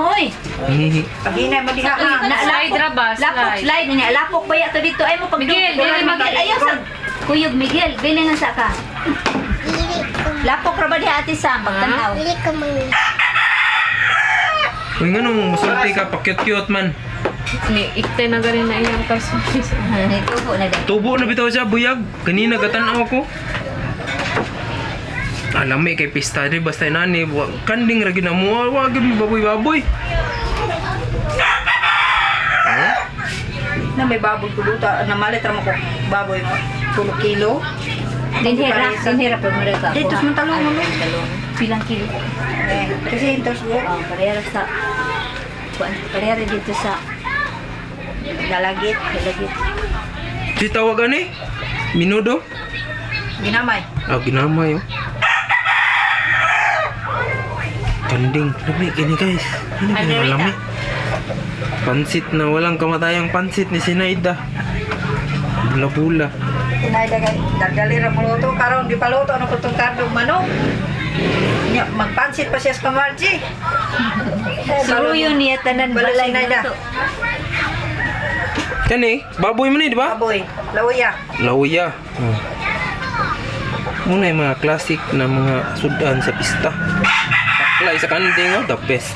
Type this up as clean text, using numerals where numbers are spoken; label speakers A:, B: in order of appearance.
A: mo oy.
B: Hihi.
C: Paghinay mo diha ha.
A: Na,
D: Slide ra ba?
A: Lapok
D: Slide.
A: slide niya. Lapok ba to dito ay mo pag
D: Miguel, dili.
A: Miguel ayaw sa kuyog Miguel, bili nga sa ka. Lapok ra ba diha, Ate Sam, pagtanaw?
E: Dili ko mang
B: Uy, nga nung musulti ka, pa-cute-cute man.
D: Ni ikte na garin na iyang kalsones.
A: Tubo na dahil.
B: Tubo na bitaw siya, buyag. Kanina gatan-aw ko. Alam kay pista di basta nani kanding ra gid na mo, wa gid mo baboy-baboy. Huh?
C: Na may baboy ko duta, namalit ra mo ko baboy mo. 10 kilo.
A: Dinhira, dinhira pa mo ka.
C: Dito sa talong mo.
A: Pilang kilo?
C: Eh, kasi intos ko.
A: Oh, parehara sa kuan, parehara dito sa
C: Dalagit.
A: Dalagit.
B: Di tawag ani? Minudo?
C: Ginamay.
B: Ah, ginamay oh. Kanding, lami kini guys. Ano kini malami? Pansit na walang kamatayang pansit ni Sinaida. Bula-bula.
C: Sinay kay dagdali ra mo luto karon gipaluto ano ko tong kardong manok. Nya magpansit pa siya sa kamarji.
A: Suruyo niya tanan
C: Balo
A: balay
C: Sinayda.
A: na to.
B: Kani, baboy man ni, di ba?
C: Baboy, lawya.
B: Lauya. Oh. Muna yung mga classic na mga sudan sa pista. Taklay sa kanding, oh, the best.